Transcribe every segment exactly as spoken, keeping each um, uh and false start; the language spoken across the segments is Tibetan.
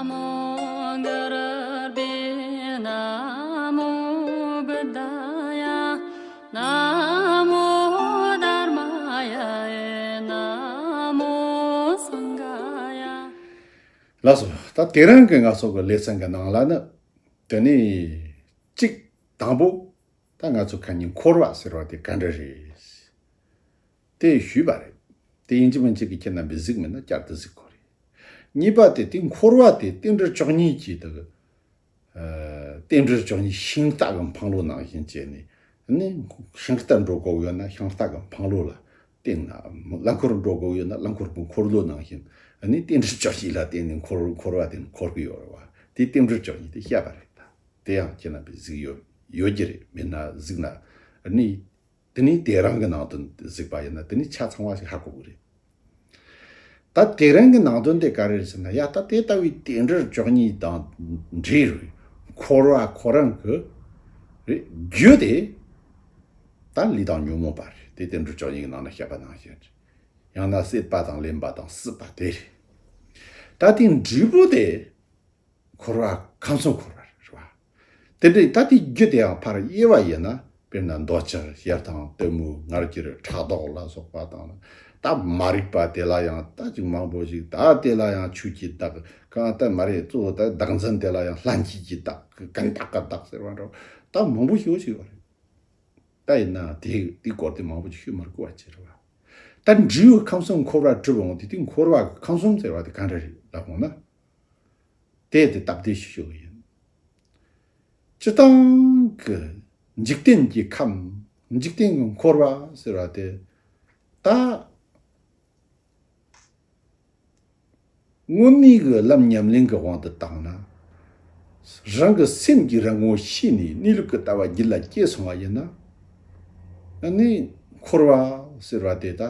མོ་གུ་རུ་བྷྱོ། ན་མོ་བུདྡྷཱ་ཡ། ན་མོ་དྷརྨཱ་ཡ། ན་མོ་སངྒྷཱ་ཡ། ལགས་སོ། ད་དེ་རིང་གི་ང་ཚོ་གི་ལེ་ཚན་གི་ནང་ལ་ནི། དེ་ནི་གཅིག་དང་པོ། ད་ང་ཚོ་ཁ་ཉིན་འཁོར་བ་ཟེར་བ་དེ་ག་འདྲ་རེད། དེ་ཞུས་པ་རེད། དེ་ཡིན་གཅིག་མིན་གཅིག་གི་ཁྱེད་རྣམ་པས་གཟིགས་མེད་ན་བསྐྱར་དུ་གཟིགས་དགོས་རེད། གཉིས་པ་དེ་དེ་འཁོར་བ་དེ་རྟེན་འབྲེལ་བཅུ་གཉིས་ཀྱི་དེ་གི། ཨ། རྟེན་འབྲེལ་བཅུ་གཉིས་ཤིང་རྟ་གི་འཕང་ལོ་ནང་བཞིན་བྱས་ནས་ནི། ཤིང་རྟ་འགྲོ་དགོས་ཡོད་ན་ཤིང་རྟ་གི་འཕང་ལོ་ལ་བརྟེན་ན། རླངས་འཁོར་འགྲོ་དགོས་ཡོད་ན་རླངས་འཁོར་གི་འཁོར་ལོ་ནང་བཞིན་ནི་རྟེན་འབྲེལ་བཅུ་གཉིས་ལ་བརྟེན་ནས་འཁོར་འཁོར་བ་དེ་འཁོར་གི་ཡོད་རེད་བ། དེ་རྟེན་འབྲེལ་བཅུ་གཉིས་དེ་བཤད་པ་རེད་ད། དེ་ཡང་ཁྱེད་རྣམ་པས་གཟིགས་ཡོད་ཡོད་ཀྱི་རེད། མིན་ན་གཟིགས་ན་ནི། དེ་ནི་དེ་རིང་གི་ནང་དོན་གཟིགས་པ་ཡིན་ན་དེ་ནི་ཆ་ཚང་བ་ཞིག་ཧ་གོ་གི་རེད། ད་དེ་རིང་གི་ནང་དོན་དེ་ག་རེ་རེད་ཟེར་ན། ཡ་ད་དེ་ལྟ་བུའི་རྟེན་འབྲེལ་བཅུ་གཉིས་དང་འབྲེལ་བའི་འཁོར་བ་ཁོ་རང་གི་རེད། རྒྱུ་དེ་ད་ལུས་དང་ཉོན་མོངས་པ་རེད། དེ་རྟེན་འབྲེལ་བཅུ་གཉིས་ཀྱི་ནང་ན་བཤད་པ་ནང་བཞིན་རེད། ཡང་ན་སྲེད་པ་དང་ལེན་པ་དང་སྲིད་པ་དེ་རེད། ད་དེ་འབྲས་བུ་དེ། འཁོར་བ་ཁམས་གསུམ་འཁོར་བ་རེད་བ། དེ་འདྲའི་ད་དེ་རྒྱུ་དེའང་ཕར་དབྱེ་བ་ཡིན་ན། དཔེར་ན་འདོད་ཆགས་ཞེ་སྡང་གཏི་མུག་ང་རྒྱལ་ཕྲག་དོག་ལ་སོགས་པ་དང་། ད་མ་རིག་པ་དེ་ལ་ཡང་ད་ཅིག་མང་པོ་ཞིག་ད་དེ་ལ་ཡང་ཆོས་ཀྱི་བདག་གང་ལྟར་མ་རེད། གཙོ་བོ་ད་བདག་འཛིན་དེ་ལ་ཡང་ལྷན་སྐྱེས་ཀྱི་བདག་ཀུན་བཏགས་ཀྱི་བདག་ཟེར་བ་འདྲ་བོ་ད་མང་པོ་ཞིག་ཡོད་ཞིག་ཡོད་རེད། ད་ཡིན་ན་དེ་དེའི་སྐོར་དེ་མང་པོ་ཞིག་ཤོད་མི་དགོས་པ་བྱེད་རེད་བ། ད་འབྲས་བུ་ཁམས་གསུམ་འཁོར་བ་གྲུབ་འོང་དེ་དེ་འཁོར་བ་ཁམས་གསུམ་ཟེར་བ་དེ་ག་འདྲ་རེད་ལབ་འོང་ན། དེ་དེ་སྟབས་བདེ་ཞིག་ཞུ་གི་ཡིན། སྤྱིར་བཏང་གི་འཇིག་རྟེན་གྱི་ཁམས། འཇིག་རྟེན་གྱི་འཁོར་བ་ཟེར་བ་དེ་ད་དངོས་གནས་ཀྱི་ལམ་ཉམས་ལེན་གྱི་དབང་དུ་བཏང་ན། རང་གི་སེམས་ཀྱི་རང་ངོ་ཤེས་ནས་གནས་ལུགས་ཀྱི་ལྟ་བ་རྒྱུད་ལ་སྐྱེས་སོང་བ་ཡིན་ན། ཨ་ནི་འཁོར་བ་ཟེར་བ་དེ་ད་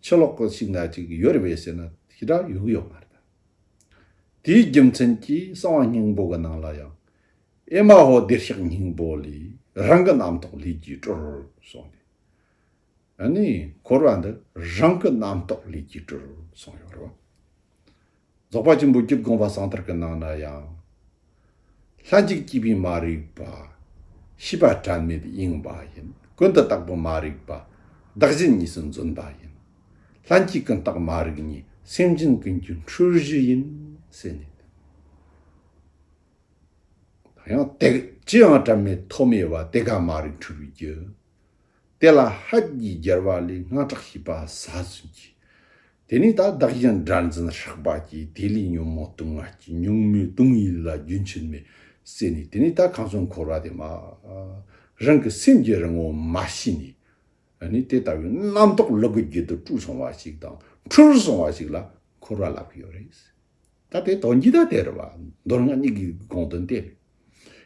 ཕྱི་ལོགས་ཀྱི་ཞིག་ན་ཅིག་ཡོད་རེད་པས་ཟེར་ན་ཞེ་དྲག་ཡོང་གི་ཡོད་མ་རེད། དེའི་རྒྱུ་མཚན་གྱིས་གསང་བ་སྙིང་པོ་གི་ནང་ལ་ཡང་། ཨེ་མ་ཧོ་བདེ་གཤེགས་སྙིང་པོ་ལས། རང་གི་རྣམ་རྟོག་ལས་ཀྱིས་གྲོལ་གསུངས་ཏེ། ཨ་ནི་འཁོར་བ་འདི་རང་གི་རྣམ་རྟོག་ལས་ཀྱིས་གྲོལ་གསུངས་ཡོད་རེད་བ། རྫོགས་པ་ཆེན་པོ་རྒྱུད་དགོངས་པ་གསང་ཐར་གྱི་ནང་ན་ཡང་། ལྷན་ཅིག་སྐྱེས་པའི་མ་རིག་པ། ཤེས་པ་དྲན་མེད་ཡེངས་པ་ཡིན། ཀུན་ཏུ་བརྟགས་པའི་མ་རིག་པ། བདག་གཞན་གཉིས་སུ་འཛིན་པ་ཡིན། ལྷན་སྐྱེས་ཀུན་བརྟགས་མ་རིག་གཉིས། སེམས་ཅན་ཀུན་གྱི་འཁྲུལ་གཞི་ཡིན། ཟེར་ནས། ཡང་དེ་ཅི་ཡང་དྲན་མེད་ཐོག་མེད་པ། དེ་ཀ་མ་རིག་འཁྲུལ་པའི་རྒྱུ། དེ་ལ་ཧད་ཀྱིས་སྦྱར་བ་ལས། སྔངས་སྐྲག་ཤེས་པ་ཟ་ཟིན་གྱིས། དེ་ནས་ད་བདག་གཞན་དགྲར་འཛིན་ཧྲག་པ་སྐྱེས། དེ་ལས་ཉོན་མོངས་སྡུག་བསྔལ་སྐྱེས། གཉུག་མའི་སྡུག་བསྔལ་ལ་རྒྱུན་ཆད་མེད། ཟེར་ནས་དེ་ནས་ད་ཁམས་གསུམ་འཁོར་བ་དེ་མ། རང་གི་སེམས་ཀྱི་རང་ངོ་མ་ཤེས་ནས། ཨ་ནི་དེ་ལྟ་བུའི་རྣམ་རྟོག་ལུ་གུ་རྒྱུད་དུ་དཀྲུགས་སོང་བ་ཞིག་དང་འཁྲུལ་སོང་བ་ཞིག་ལ་འཁོར་བ་ལབ་ཀྱི་ཡོད་རེད། ད་དེ་དོན་གྱིས་ད་དེ་རེད་བ། མདོ་སྔགས་གཉིས་ཀྱི་དགོངས་དོན་དེ་རེད།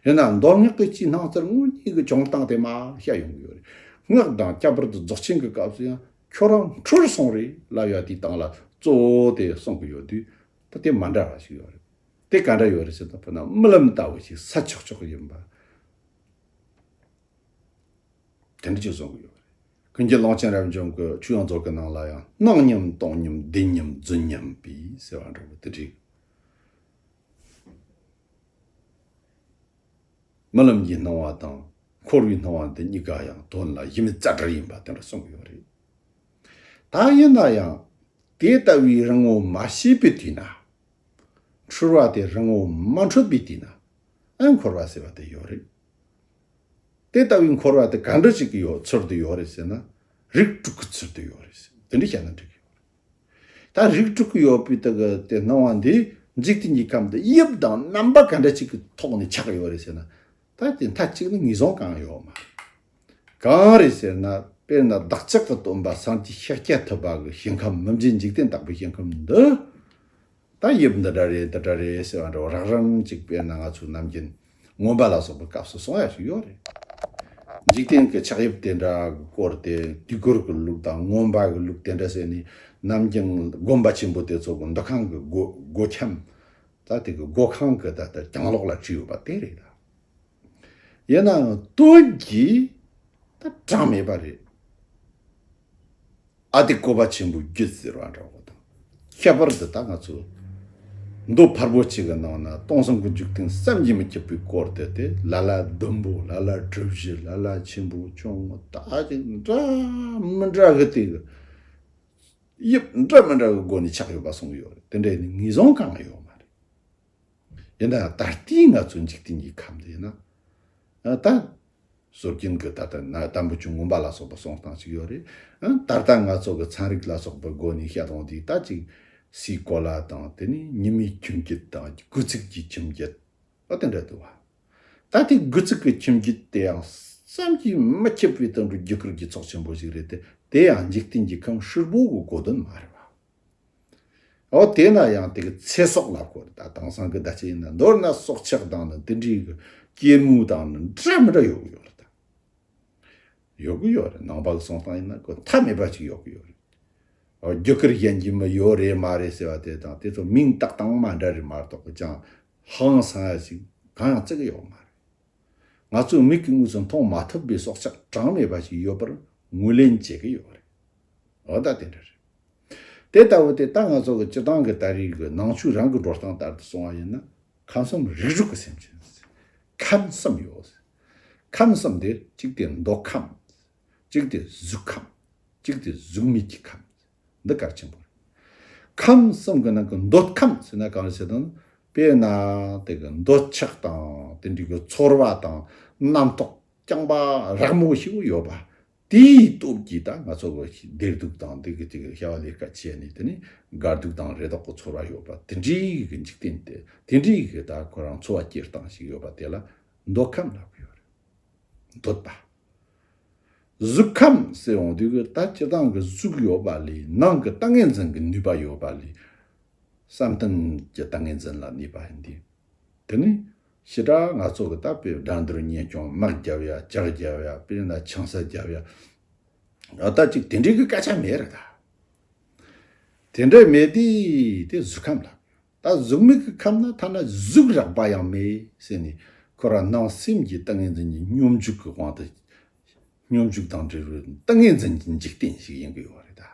ཡིན་ན་མདོ་སྔགས་ཀྱི་སྤྱིའི་སྣང་ཚུལ་དངོས་གནས་ཀྱི་བྱུང་སྟངས་དེ་མ་བཤད་ཡོང་གི་ཡོད་རེད། སྔགས་དང་ཁྱད་པར་དུ་རྫོགས་ཆེན་གྱི་སྐབས་སུ་ཡང་ཁྱོད་རང་འཁྲུལ་སོང་རེད་ལབ་ཡ་དེའི་སྟེང་ལ་གཙོ་བོ་དེ་གསུང་གི་ཡོད་དུས། ད་དེ་མ་འདྲ་བ་ཞིག་ཡོད་རེད། དེ་ག་འདྲ་ཡོད་རེད་ཟེར་ན། དཔེར་ན་རྨི་ལམ་ལྟ་བུ་ཞིག་ཟ་ཆོག་ཆོག་ཡིན་པ། དེ་འདྲ་ཅིག་གསུང་གི་ཡོད་རེད། ཀུན་མཁྱེན་ཀློང་ཆེན་རབ་འབྱམས་ཀྱི་ཆོས་དབྱིངས་རྫོགས་ཀྱི་ནང་ལ་ཡང་སྣང་མཉམ་སྟོང་མཉམ་བདེན་མཉམ་རྫུན་མཉམ་པའི་ཟེར་བ་འདྲ་བོ་དེ་འདྲའི། རྨི་ལམ་གྱི་སྣང་བ་དང་འཁོར་བའི་སྣང་བ་འདི་གཉིས་ཀ་ཡང་དོན་ལ་གཞི་མེད་རྩ་བྲལ་ཡིན་པ་དེ་འདྲ་གསུང་གི་ཡོད་རེད། ད་ཡིན་ན་ཡང་དེ་ལྟ་བུའི་རང་ངོ་མ་ཤེས་པའི་དུས་ན། འཁྲུལ་བ་དེ་རང་ངོ་མ་འཕྲོད་པའི་དུས་ན། ཨ། འཁོར་བ་ཟེར་བ་དེ་ཡོད་རེད། དེ་ལྟ་བུའི་འཁོར་བ་དེ་ག་འདྲ་ཞིག་གི་ཡོད་ཚུལ་དུ་ཡོད་རེད་ཟེར་ན། རིགས་དྲུག་གི་ཚུལ་དུ་ཡོད་རེད་ཟེར། དེ་འདྲ་བཤད་ན་འགྲིག་གི་ཡོད་རེད། ད་རིགས་དྲུག་གི་ཡོད་པའི་དེ་གི་དེ་སྣང་བ་འདི་འཇིག་རྟེན་གྱི་ཁམས་འདི་དབྱིབས་དང་རྣམ་པ་ག་འདྲ་ཞིག་གི་ཐོག་ནས་ཆགས་ཡོད་རེད་ཟེར་ན། ད་དེ་མཐའ་གཅིག་ནི་ངེས་བཟུང་གང་ཡོད་མ་རེད། གང་རེད་ཟེར་ན། དཔེར་ན་བདག་ཅག་གི་སྟོན་པ་སངས་རྒྱས་ཤཱཀྱ་ཐུབ་པ་གི་ཞིང་ཁམས་མི་མཇེད་འཇིག་རྟེན་དག་པའི་ཞིང་ཁམས་འདི། ད་དབྱིབས་འདི་འདྲ་རེད་འདི་འདྲ་རེད་ཟེར་བ་འདྲ་བོ་རགས་རིམ་ཅིག་དཔེར་ན་ང་ཚོའི་ནམ་རྒྱུན་མངོན་པ་ལ་སོགས་པའི་སྐབས་སུ་གསུང་ཡ་ཞིག་ཡོད་རེད། འཇིག་རྟེན་གྱི་ཆགས་དབྱིབས་དེ་འདྲ་གི་སྐོར་དེ་དུས་འཁོར་གྱི་ལུགས་དང་མངོན་པ་གི་ལུགས་དེ་འདྲ་ཟེར་ནས་ནམ་རྒྱུན་དགོན་པ་ཆེན་པོ་དེ་ཚོ་གི་འདུ་ཁང་གི་སྒོ་སྒོ་ཁྱམས། ད་དེ་གི་སྒོ་ཁང་གི་ད་ལྟ་གྱང་ལོགས་ལ་བྲིས་ཡོད་པ་དེ་རེད་ད། ཡིན་ནའང་དོན་གྱིས་ད་གྲངས་མེད་པ་རེད། ཨ་ཏི་བཀོད་པ་ཆེན་པོའི་རྒྱུད་ཟེར་བ་འདྲ་བོ་དང་། ཁྱད་པར་དུ་ད་ང་ཚོ་ མདོ་ཕལ་པོ་ཆེ་གི་ནང་ན་སྟོང་གསུམ་གྱི་འཇིག་རྟེན་བསམ་གྱིས་མི་ཁྱབ་པའི་སྐོར་དེ་དེ་ལ་ལ་ཟླུམ་པོ་ལ་ལ་གྲུ་བཞི་ལ་ལ་ཆེན་པོ་ཆུང་ངུ་ད་ཅིག་འདྲ་མི་འདྲ་གི་དེ་གི་དབྱིབས་འདྲ་མི་འདྲ་གི་སྒོ་ནས་ཆགས་ཡོད་པ་གསུངས་ཡོད་རེད། དེ་འདྲ་ནི་ངེས་བཟུང་གང་ཡང་ཡོད་མ་རེད། ཡིན་ན་ད་ལྟའི་ང་ཚོའི་འཇིག་རྟེན་གྱི་ཁམས་དེ་ཡིན་ན། ཨ་ད། སྲོལ་རྒྱུན་གྱི་ད་ལྟ་ན་དམ་པའི་ཆོས་མངོན་པ་ལ་སོགས་པ་གསུང་སྟངས་ཤིག་ཡོད་རེད། ཨ་ད་ལྟ་ང་ཚོ་གི་ཚན་རིག་ལ་སོགས་པའི་སྒོ་ནས་བཤད་སྟངས་དེ་ད་ཅིག་སའི་གོ་ལ་དང་དེ་ནས་ཉི་མའི་ཁྱིམ་རྒྱུད་དང་དགུ་ཚིགས་ཀྱི་ཁྱིམ་རྒྱུད་ཨ་དེ་འདྲ་འདུག་བ། ད་དེ་དགུ་ཚིགས་ཀྱི་ཁྱིམ་རྒྱུད་དེ་ཡང་བསམ་གྱིས་མི་ཁྱབ་པའི་དོན་དུ་རྒྱུ་སྐར་གྱི་ཚོགས་ཆེན་པོ་ཞིག་རེད་དེ། དེ་ཡང་འཇིག་རྟེན་གྱི་ཁམས་ཧྲིལ་པོ་གི་གོ་དོན་མ་རེད་བ། འོ་དེས་ན་ཡང་དེ་གི་ཚེ་སྲོག་ལ་གོ་རེད། ད་དེང་སང་གི་བརྡ་ཆད་ཡིན་ན་མདོར་ན་སྲོག་ཆགས་དང་ནི་དེ་འདྲའི་གི་སྐྱེ་དངོས་དང་ནི་འདྲ་མི་འདྲ་ཡོད་གི་ཡོད་རེད་ད། ཡོད་གི་ཡོད་རེད། ནང་པ་གི་གསུང་སྟངས་ཡིན་ན་གོ་མཐའ་མེད་པ་ཅིག་ཡོད་གི་ཡོད་རེད། འོ་རྒྱུ་སྐར་གཞན་གྱི་མི་ཡོད་རེད་མ་རེད་ཟེར་བ་དེ་དང་དེ་ཚོ་མིང་བཏགས་སྟངས་མ་འདྲ་རེད་མ་གཏོགས་ཀྱང་ཧང་སང་ཡ་ཞིག་གང་ཡང་བརྩི་གི་ཡོད་མ་རེད། ང་ཚོའི་མིག་གིས་དངོས་སུ་མཐོང་མ་ཐུབ་པའི་སྲོག་ཆགས་གྲངས་མེད་པ་ཞིག་ཡོད་པར་ངོས་ལེན་བྱེད་ཀྱི་ཡོད་རེད། འོ་ད་དེ་འདྲ་རེད། དེ་ལྟ་བུ་དེ་ད་ང་ཚོ་གི་སྤྱིར་བཏང་གི་ད་རེས་ཀྱི་ནང་ཆོས་རང་གི་འགྲོ་སྟངས་ལྟར་དུ་སོང་བ་ཡིན་ན། ཁམས་གསུམ་རིགས་དྲུག་གི་སེམས་ཅན། ཁམས་གསུམ་ཡོད། ཁམས་གསུམ་དེ་གཅིག་དེ་འདོད་ཁམས། གཅིག་དེ་གཟུགས་ཁམས། གཅིག་དེ་གཟུགས་མེད་ཀྱི་ཁམས། འདི་གལ་ཆེན་པོ་རེད། ཁམས་གསུམ་གྱི་ནང་གི་འདོད་ཁམས་ཟེར་ན་གང་རེད་ཟེར་ན། དཔེར་ན་དེ་གི་འདོད་ཆགས་དང་དེ་འདྲའི་གི་ཚོར་བ་དང་རྣམ་རྟོག་རྐྱང་པ་རགས་མོ་ཞིག་ཡོད་པ། དེའི་སྟོབས་ཀྱིས་ད་ང་ཚོ་གི་བདེ་སྡུག་དང་དེ་གི་དེ་གི་བྱ་བ་ལས་ཀ་བྱས་ནས་དེ་ནི་དགའ་སྡུག་དང་རེ་དོགས་ཀྱི་ཚོར་བ་ཡོད་པ་དེ་འདྲའི་གི་འཇིག་རྟེན་དེ་དེ་འདྲའི་གི་ད་ཁོ་རང་འཚོ་བ་སྐྱེལ་སྟངས་ཤིག་ཡོད་པ་དེ་ལ་འདོད་ཁམས་ལབ་ཀྱི་ཡོད་རེད། འདོད་པ། གཟུགས་ཁམས་ཟེར་འོང་དུས་ཀྱི་ད་སྤྱིར་བཏང་གི་གཟུགས་ཡོད་པ་ལས་ནང་གི་ཏིང་ངེ་འཛིན་གྱི་ནུས་པ་ཡོད་པ་ལས། བསམ་གཏན་གྱི་ཏིང་ངེ་འཛིན་ལ་གནས་པ་ཡིན་ཏེ། དེ་ནི་ཞེ་དྲག་ང་ཚོ་གི་ད་དཔེ་འགྲན་བསྡུར་གཉེན་སྐྱོང་དམག་རྒྱབ་ཡ་ལྕག་རྒྱབ་ཡ་དཔེར་ན་ཆང་ས་རྒྱབ་ཡ། ཨ་ད་ཅིག་དེ་འདྲའི་གི་སྐད་ཆ་མེད་རེད་ད། དེ་འདྲ་མེད་དེ་དེ་གཟུགས་ཁམས་ལ། ད་གཟུགས་མེད་ཀྱི་ཁམས་ན་ཐ་ན་གཟུགས་རགས་པ་ཡང་མེད་ཟེར་ནས་ཁོ་རང་ནང་སེམས་ཀྱི་ཏིང་ངེ་འཛིན་གྱི་སྙོམས་འཇུག་གི་དབང་དུ། སྙོམས་འཇུག་དང་འབྲེལ་བའི་ཏིང་ངེ་འཛིན་གྱི་འཇིག་རྟེན་ཞིག་ཡིན་གྱི་ཡོད་རེད་ད།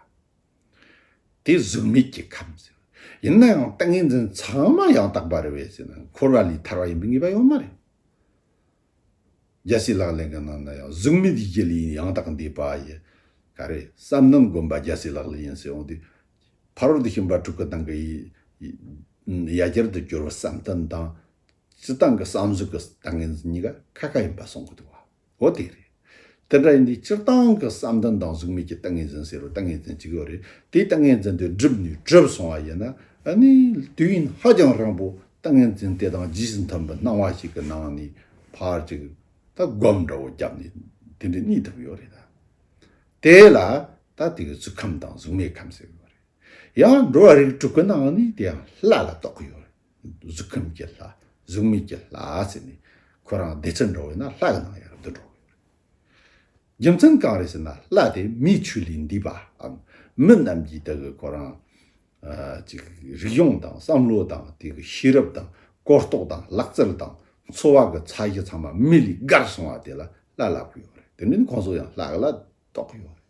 དེ་གཟུགས་མེད་ཀྱི་ཁམས་ཟེར། ཡིན་ན་ཡང་ཏིང་ངེ་འཛིན་ཚང་མ་ཡང་དག་པ་རེད་པས་ཟེར་ན་འཁོར་བ་ལས་ཐར་བ་ཡིན་པའི་ངེས་པ་ཡོད་མ་རེད། རྒྱལ་སྲས་ལག་ལེན་གྱི་ནང་ན་ཡང་གཟུགས་མེད་ཀྱི་ལས་ཡང་དག་འདས་པ་ཡི། ག་རེ་བསམ་གཏན་སྒོམ་པ་རྒྱལ་སྲས་ལག་ལེན་ཡིན་ཟེར་འོང་དུས། ཕ་རོལ་ཏུ་ཕྱིན་པ་དྲུག་གི་སྟེང་གི་ཡ་གྱལ་དུ་གྱུར་པའི་བསམ་གཏན་དང་། སྤྱིར་བཏང་གི་བསམ་གཟུགས་ཀྱི་ཏིང་ངེ་འཛིན་གཉིས་ཀ་ཁ་ཁ་ཡིན་པ་གསུང་གི་འདུག་བ། འོ་དེ་རེད། དེ་འདྲ་ཡིན་དུས་སྤྱིར་བཏང་གི་བསམ་གཏན་དང་གཟུགས་མེད་ཀྱི་ཏིང་ངེ་འཛིན་ཟེར་བའི་ཏིང་ངེ་འཛིན་གཅིག་ཡོད་རེད། དེའི་ཏིང་ངེ་འཛིན་དེ་བསྒྲུབས་ནས་གྲུབ་སོང་བ་ཡིན་ན་ཨ་ནི་དུས་ཡུན་ཧ་ཅང་རིང་པོ་ཏིང་ངེ་འཛིན་དེ་དང་རྗེས་སུ་མཐུན་པའི་སྣང་བ་ཞིག་གི་ནང་ནས་ཕར་ཅིག་ད་སྒོམ་འདྲ་བོ་བརྒྱབ་ནས་དེ་འདྲའི་གནས་ཐུབ་ཡོད་རེད་ད། དེ་ལ་ད་དེ་གི་གཟུགས་ཁམས་དང་གཟུགས་མེད་ཁམས་ཟེར་གི་ཡོད་རེད། ཡང་འགྲོ་བ་རིགས་དྲུག་གི་ནང་ནས་དེ་ཡང་ལྷ་ལ་གཏོགས་ཀྱི་ཡོད་རེད། གཟུགས་ཁམས་ཀྱི་ལྷ། གཟུགས་མེད་ཀྱི་ལྷ་ཟེར་ནས་ཁོ་རང་སྡེ་ཚན་འགྲོ་བས་ན་ལྷ་གི་ནང་ཡང་འདི་འགྲོ་གི་ཡོད་རེད། རྒྱུ་མཚན་གང་རེད་ཟེར་ན་ལྷ་དེ་མིའི་ཆོས་ལས་འདས་པའམ་མི་རྣམས་ཀྱི་དེ་གི་ཁོ་རང་ཨ་ཅིག་རིག་གཞུང་དང་བསམ་བློ་དང་དེ་གི་ཤེས་རབ་དང་གོ་རྟོགས་དང་ལག་རྩལ་དང་འཚོ་བ་གི་ཚད་གཞི་ཚང་མ་མི་ལས་བརྒལ་སོང་བ་དེ་ལ་ལྷ་ལབ་གི་ཡོད་རེད། དེ་ནི་ཁོང་ཚོ་ཡང་ལྷ་གི་ལ་གཏོགས་གི་ཡོད་རེད།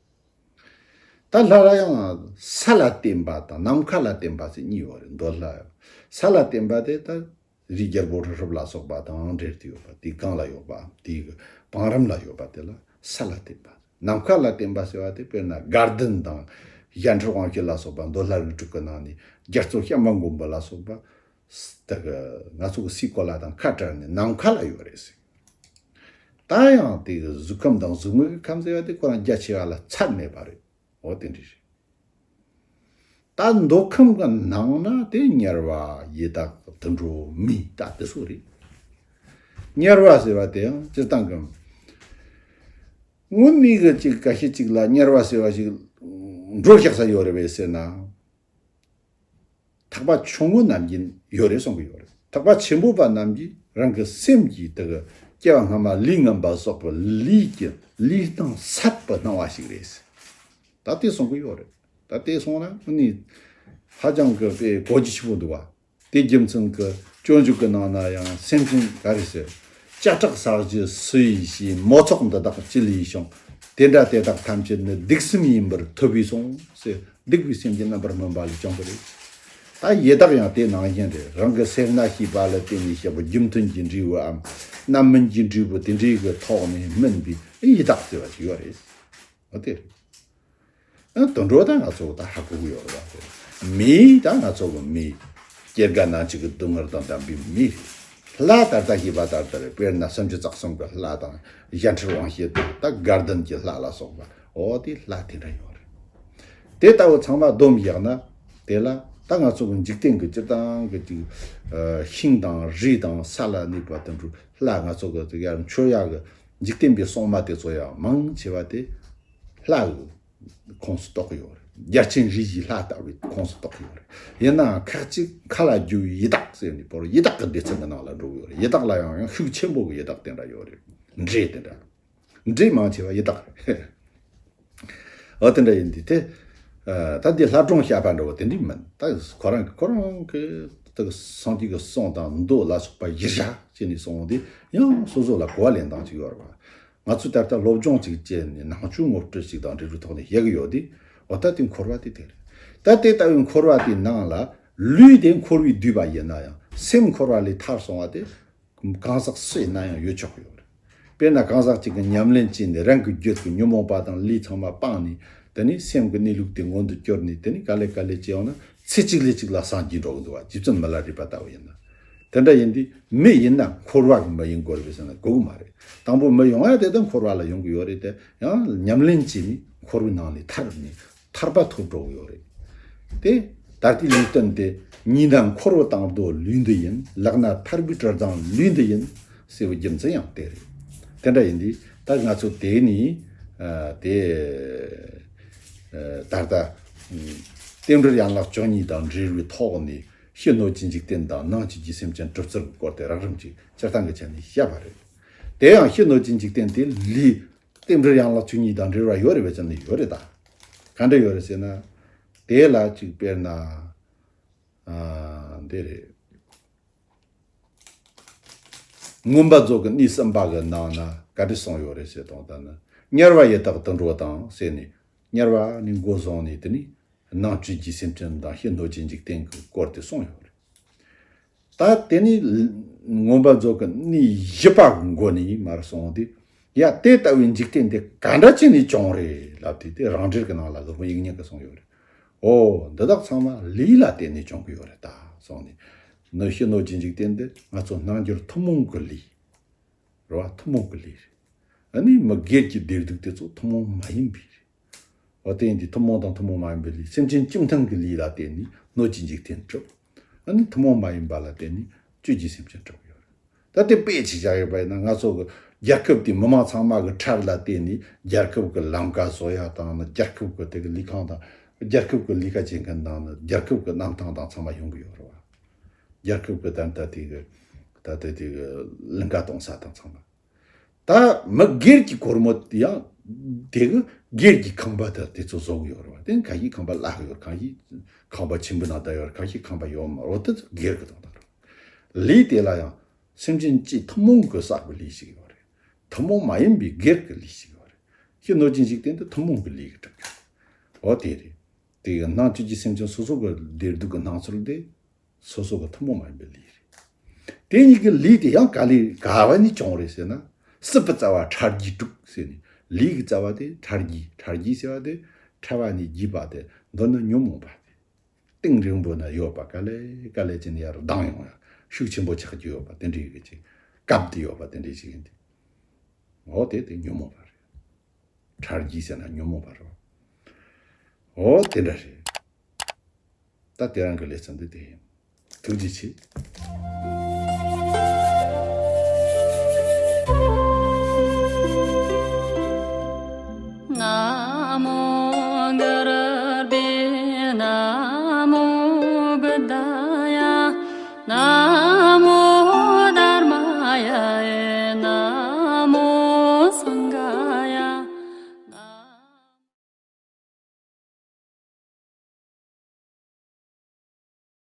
ད་ལྷ་ལ་ཡང་ས་ལ་བརྟེན་པ་དང་ནམ་མཁའ་ལ་བརྟེན་པ་ཟེར་གཉིས་ཡོད་རེད། འདོད་ལྷ་ཡང་ས་ལ་བརྟེན་པ་དེ་ད་རིའི་རྒྱལ་པོ་རི་རབ་ལ་སོགས་པ་དང་འབྲེལ་ཏེ་ཡོད་པ་དེའི་སྒང་ལ་ཡོད་པ་དེའི་གི་བང་རིམ་ལ་ཡོད་པ་དེ་ལ་ས་ལ་བརྟེན་པ། ནམ་མཁའ་ལ་བརྟེན་པ་ཟེར་བ་དེ་དཔེར་ན་དགའ་ལྡན་དང་གཞན་འཕྲུལ་དབང་བྱེད་ལ་སོགས་པ་འདོད་ལྷ་རིགས་དྲུག་གི་ནང་ནས་རྒྱ་མཚོ་བྱམས་པ་མགོན་པོ་ལ་སོགས་པ་དེ་གི་ང་ཚོ་གི་སའི་གོ་ལ་དང་ཁ་བྲལ་ནས་ནམ་མཁའ་ལ་ཡོད་རེད་ཟེར། ད་ཡང་དེ་གི་གཟུགས་ཁམས་དང་གཟུགས་མེད་ཀྱི་ཁམས་ཟེར་བ་དེ་ཁོ་རང་རྒྱ་ཆེ་བ་ལ་ཚད་མེད་པ་རེད། འོ་དེ་འདྲ་རེད། ད་འདོད་ཁམས་ཀྱི་ནང་ན་དེ་དམྱལ་བ་ཡི་དྭགས་དུད་འགྲོ་མི་ད་དེ་ཚོ་རེད། དམྱལ་བ་ཟེར་བ་དེ་ཡང་སྤྱིར་བཏང་གི་དངོས་གནས་ཀྱི་ཅིག་འགའ་ཤས་ཅིག་ལ་དམྱལ་བ་ཟེར་བ་ཞིག་འགྲོ་བཞག་ས་ཡོད་རེད་པས་ཟེར་ན། ཐེག་པ་ཆུང་ངུ་རྣམས་ཀྱིས་ཡོད་རེད་གསུང་གི་ཡོད་རེད། ཐེག་པ་ཆེན་པོ་པ་རྣམས་ཀྱིས་རང་གི་སེམས་ཀྱི་དེ་གི་སྐྱེ་བ་སྔ་མ་ལས་ངན་པ་བསགས་པའི་ལས་ཀྱི་ལས་སྟངས་ཟབ་པའི་སྣང་བ་ཞིག་རེད། ད་དེ་གསུང་གི་ཡོད་རེད། ད་དེ་གསུང་ན་ཨ་ནི་ཧ་ཅང་གི་དཔེ་གོ་རྒྱུ་ཆེན་པོ་འདུག་བ། དེ་རྒྱུ་མཚན་གྱི་སྤྱོད་འཇུག་གི་ནང་ན་ཡང་སེམས་ཅན་ག་རེ་ཟེར། ལྕགས་སྲེག་ཟ་རྒྱུ་སུ་ཡིས་བྱས། མོ་ཚོགས་འདི་དག་ཅི་ལས་བྱུང་། དེ་འདྲ་དེ་དག་ཐམས་ཅད་ནི་སྡིག་སེམས་ཡིན་པར་ཐོས་པས་གསུངས་ཟེར། སྡིག་པའི་སེམས་ཀྱི་རྣམ་པར་སྨིན་པ་ལས་བྱུང་གི་རེད། ད་ཡི་དྭགས་ཡང་དེ་ནང་བཞིན་རེད། རང་གི་སེར་སྣ་ཤེས་པ་ལ་བརྟེན་ནས་བཤད་པའི་རྒྱུ་མཐུན་གྱི་འབྲས་བུའམ་རྣམ་སྨིན་གྱི་འབྲས་བུ་དེ་འདྲའི་གི་ཐོག་ནས་སྨིན་པའི་ཡི་དྭགས་ཟེར་བ་ཅིག་ཡོད་རེད། འོ་དེ་རེད། ཨ་དུད་འགྲོ་ད་ང་ཚོ་ད་ཧ་གོ་གི་ཡོད་རེད་པ། མི་ད་ང་ཚོ་གི་མི། སྐྱེ་རྒ་ན་འཆི་གི་སྡུག་བསྔལ་དང་ལྡན་པའི་མི་རེད། ལྷ་ད་ལྟ་ཤེས་པ་ལྟར་དུ་རེད། དཔེར་ན་སུམ་ཅུ་རྩ་གསུམ་གི་ལྷ་དང་། བཞད་འཕྲུལ་དབང་ཕྱུག་དང་། ད་དགའ་ལྡན་གྱི་ལྷ་ལ་སོགས་པ། འོ་དེ་ལྷ་དེ་འདྲ་ཡོད་རེད། དེ་ལྟ་བུ་ཚང་མ་བསྡོམས་བཞག་ན། དེ་ལ་ད་ང་ཚོ་གི་འཇིག་རྟེན་གི་སྤྱིར་བཏང་གི་ཅིག་ཨ་ཤིང་དང་རི་དང་ས་ལ་གནས་པ་དེ་འདྲ་ལྷ། ང་ཚོ་གི་ཅིག་ཡར་མཆོད་ཡག་གི་འཇིག་རྟེན་པའི་སྲུང་མ་དེ་ཚོ་ཡང་མང་ཆེ་བ་དེ་ལྷ་གི་ཁོངས་སུ་གཏོགས་ཀྱི་ཡོད་རེད། རྒྱལ་ཆེན་རིགས་བཞིའི་ལྷ་ལྟ་བུའི་ཁོངས་སུ་གཏོགས་ཀྱི་ཡོད་རེད། ཡིན་ནའང་ཁག་ཅིག་མཁའ་ལ་རྒྱུ་བའི་ཡི་དྭགས་ཟེར་ནས་བོར། ཡི་དྭགས་ཀྱི་སྡེ་ཚན་གྱི་ནང་ལ་འགྲོ་གི་ཡོད་རེད། ཡི་དྭགས་ལ་ཡང་ཡང་ཤུགས་ཆེན་པོ་གི་ཡི་དྭགས་དེ་འདྲ་ཡོད་རེད། འདྲེ་དེ་འདྲ། འདྲེ་མང་ཆེ་བ་ཡི་དྭགས་རེད། འོ་དེ་འདྲ་ཡིན་དུས་དེ། ཨ་ད་འདི་ལྷ་སྒྲུང་བཤད་པ་འདྲ་བོ་དེ་འདྲ་མིན། ད་ཁོ་རང་ཁོ་རང་གི་ད་སངས་རྒྱས་ཀྱི་གསུང་དང་མདོ་ལ་སོགས་པ་གཞིར་བཞག་བྱས་ནས་གསུངས་དེ་ཡང་སོ་སོ་ལ་གོ་བ་ལེན་སྟངས་ཅིག་ཡོད་རེད་པ། ང་ཚོས་ད་ལྟ་སློབ་སྦྱོང་ཅིག་བྱས་ནས་ནང་ཆོས་ངོ་སྤྲོད་ཅིག་དང་འབྲེལ་བའི་ཐོག་ནས་བཤད་ཀྱི་ཡོད་དེ། འོ་ད་དེ་འཁོར་བ་དེ་དེ་རེད། ད་དེ་ལྟ་བུའི་འཁོར་བ་དེའི་ནང་ལ་ལུས་དེ་འཁོར་བས་བསྡུས་པ་ཡིན་ན་ཡང་སེམས་འཁོར་བ་ལས་ཐར་སོང་བ་དེ། གང་ཟག་སུ་ཡིན་ན་ཡང་ཡོད་ཆོག་གི་ཡོད་རེད། དཔེར་ན་གང་ཟག་ཅིག་གིས་ཉམས་ལེན་བྱས་ནས་རང་གི་རྒྱུད་ཀྱི་ཉོན་མོངས་པ་དང་ལས་ཚང་མ་སྤངས་ནས། དེ་ནས་སེམས་ཀྱི་གནས་ལུགས་དེ་མངོན་དུ་གྱུར་ནས། དེ་ནས་ག་ལེ་ག་ལེ་བྱས་ཡོང་ན་ཚེ་གཅིག་ལས་གཅིག་ལ་སངས་རྒྱས་འགྲོ་གི་འདུག་བ། རྗེ་བཙུན་མི་ལ་རས་པ་ལྟ་བུ་ཡིན་ན། དེ་འདྲ་ཡིན་དུས་མི་ཡིན་ན་འཁོར་བ་གི་མི་ཡིན་དགོས་རེད་པས་ཟེར་ན་དགོས་ཀྱི་མ་རེད། དང་པོ་མི་ཡོང་ཡ་དེ་ད་འཁོར་བ་ལ་ཡོང་གི་ཡོད་རེད་དེ། ཡང་ཉམས་ལེན་བྱས་ནས་འཁོར་བའི་ནང་ནས་ཐར་ནས། ཐར་པ་ཐོབ་འགྲོ་གི་ཡོད་རེད། དེ་ད་ལྟའི་ལུས་རྟེན་དེ། ཉིན་ན་འཁོར་བ་དང་བསྡོས་ལུས་འདི་ཡིན། ལག་ན་ཐར་པའི་གྲི་བཟུང་ལུས་འདི་ཡིན། ཟེར་བའི་རྒྱུ་མཚན་ཡང་དེ་རེད། དེ་འདྲ་ཡིན་དུས་ད་ང་ཚོ་དེ་ནི་ཨ་དེ་ཨ་ད་ལྟ་ཨ་རྟེན་འབྲེལ་ཡན་ལག་བཅུ་གཉིས་དང་འབྲེལ་བའི་ཐོག་ནས་ཕྱི་སྣོད་ཀྱི་འཇིག་རྟེན་དང་ནང་བཅུད་ཀྱི་སེམས་ཅན་གྲུབ་ཚུལ་གྱི་སྐོར་དེ་རགས་རིམ་གྱིས་སྤྱིར་བཏང་གི་ཆ་ནས་བཤད་པ་རེད། དེ་ཡང་ཕྱི་སྣོད་ཀྱི་འཇིག་རྟེན་དེ་ལུས། རྟེན་འབྲེལ་ཡན་ལག་བཅུ་གཉིས་དང་འབྲེལ་བ་ཡོད་རེད་པས་ཟེར་ན་ཡོད་རེད་ད། ག་འདྲ་ཡོད་རེད་ཟེར་ན། དེ་ལ་ཅིག་དཔེར་ན། ཨ་འདི་རེད། མངོན་པ་མཛོད་ཀྱི་གནས་གསུམ་པ་གི་ནང་ན་ག་འདྲ་གསུངས་ཡོད་རེད་ཟེར་དང་། ད་ནི་དམྱལ་བ་ཡི་དྭགས་དུད་འགྲོ་དང་ཟེར་ནས། དམྱལ་བ་ནས་འགོ་བཟུང་ནས་དེ་ནས་ནང་བཅུད་ཀྱི་སེམས་ཅན་དང་ཕྱི་སྣོད་ཀྱི་འཇིག་རྟེན་གྱི་སྐོར་དེ་གསུངས་ཡོད་རེད། ད་དེ་ནི་མངོན་པ་མཛོད་ཀྱི་གནས་བཞི་པ་གི་མགོ་ནས་མར་སོང་སྟེ། ཡ་དེ་ལྟ་བུའི་འཇིག་རྟེན་དེ་ག་འདྲ་བྱས་ནས་བྱུང་རེད་ལབ་དུས། དེ་རང་འགྲེལ་གྱི་ནང་ལ་སློབ་དཔོན་དབྱིག་གཉེན་གྱིས་གསུངས་ཡོད་རེད། འོ་འདི་དག་ཚང་མ་ལས་ལ་བརྟེན་ནས་བྱུང་གི་ཡོད་རེད་ད་གསུངས་ནས། ནི་ཕྱི་སྣོད་ཀྱི་འཇིག་རྟེན་དེ་ང་ཚོ་སྣང་གྲོལ་ཐུན་མོང་གི་ལས། རེད་བ། ཐུན་མོང་གི་ལས་རེད། ཨ་ནི་མི་སྒེར་གྱི་བདེ་སྡུག་དེ་ཚོ་ཐུན་མོང་མ་ཡིན་པའི་རེད། འོ་དེ་ཡིན་དུས་ཐུན་མོང་དང་ཐུན་མོང་མ་ཡིན་པའི་ལས། སེམས་ཅན་སྤྱི་མཐུན་གྱི་ལས་ལ་བརྟེན་ནས་སྣོད་ཀྱི་འཇིག་རྟེན་གྲུབ། ཨ་ནི་ཐུན་མོང་མ་ཡིན་པ་ལ་བརྟེན་ནས་བཅུད་ཀྱི་སེམས་ཅན་གྲུབ་ཡོད་རེད། ད་དེ་དཔེ་ཅིག་བཞག་ཡོད་པ་ཡིན་ན། ང་ཚོ་གི་རྒྱལ་ཁབ་དེ་མི་མང་ཚང་མ་གི་ཁྲལ་ལ་བརྟེན་ནས་རྒྱལ་ཁབ་གི་ལམ་ཀ་བཟོ་ཡ་དང་ནི། རྒྱལ་ཁབ་གི་དེ་གི་ལས་ཁང་དང་། རྒྱལ་ཁབ་གི་ལས་ཀ་བྱེད་མཁན་དང་ནི། རྒྱལ་ཁབ་གི་གནམ་ཐང་དང་ཚང་མ་ཡོང་གི་ཡོད་རེད་བ། རྒྱལ་ཁབ་གི་ད་ལྟ་དེ་གི་ད་ལྟ་དེ་གི་ལིང་ག་གཏོང་ས་དང་ཚང་མ། ད་མི་སྒེར་གྱི་སྒོར་མོ་དེ་ཡང་དེ་གི་སྒེར་གྱི་ཁང་པ་དེ་དེ་ཚོ་བཟོ་གི་ཡོད་རེད་བ། དེ་ཁ་ཤས་ཁང་པ་བརླག་གི་ཡོད་རེད། ཁ་ཤས་ཁང་པ་ཆེན་པོ་ནང་བསྡད་ཡོད་རེད། ཁ་ཤས་ཁང་པ་ཡོད་མ་རེད། དེ་ཚོ་སྒེར་གྱི་དོན་དག་རེད། ལས་དེ་ལ་ཡང་སེམས་ཅན་སྤྱི་ཐུན་མོང་གི་བསགས་པའི་ལས་ཤིག་ཡོད་རེད། ཐུན་མོང་མ་ཡིན་པའི་སྒེར་གྱི་ལས་ཤིག་ཡོད་རེད། ཕྱི་སྣོད་ཀྱི་འཇིག་རྟེན་དེ་ཐུན་མོང་གི་ལས་ཀྱིས་གྲུབ་ཡོད་རེད། འོ་དེ་རེད། དེ་ཡི་ནང་བཅུད་ཀྱི་སེམས་ཅན་སོ་སོ་གི་བདེ་སྡུག་གི་སྣང་ཚུལ་དེ། སོ་སོ་གི་ཐུན་མོང་མ་ཡིན་པའི་ལས་རེད། དེ་གཉིས་ཀྱི་ལས་དེ་ཡང་ག་ལས་ག་བ་ནས་བྱུང་རེད་ཟེར་ན། སྲིད་པའི་རྩ་བ་ཕྲ་རྒྱས་དྲུག་ཟེར་ནས། ལས་ཀྱི་རྩ་བ་དེ་ཕྲ་རྒྱས། ཕྲ་རྒྱས་ཟེར་བ་དེ་ཕྲ་བ་ནས་རྒྱས་པ་དེ། མདོར་ན་ཉོན་མོངས་པ་དེ། གཏིང་རིང་པོ་ན་ཡོད་པ། ག་ལེ་ག་ལེ་བྱས་ནས་ཡར་ལྡང་ཡོང་ཡ། ཤུགས་ཆེན་པོ་ཆགས་ཀྱི་ཡོད་པ་དེ་འདྲའི་གི་ཅིག་བཀབ་སྟེ་ཡོད་པ་དེ་འདྲའི་ཞིག་ཡིན་ཏེ། འོ་དེ་དེ་ཉོན་མོངས་པ་རེད། ཕྲ་རྒྱས་ཟེར་ན་ཉོན་མོངས་པ་རེད། འོ་དེ་འདྲ་རེད། ད་དེ་རང་གི་ལེ་ཚན་འདི་དེ་ཡིན། ཐུགས་རྗེ་ཆེ། ན་མོ་གུ་རུ་བྷྱོ། ན་མོ་བུདྡྷཱ་ཡ། ན་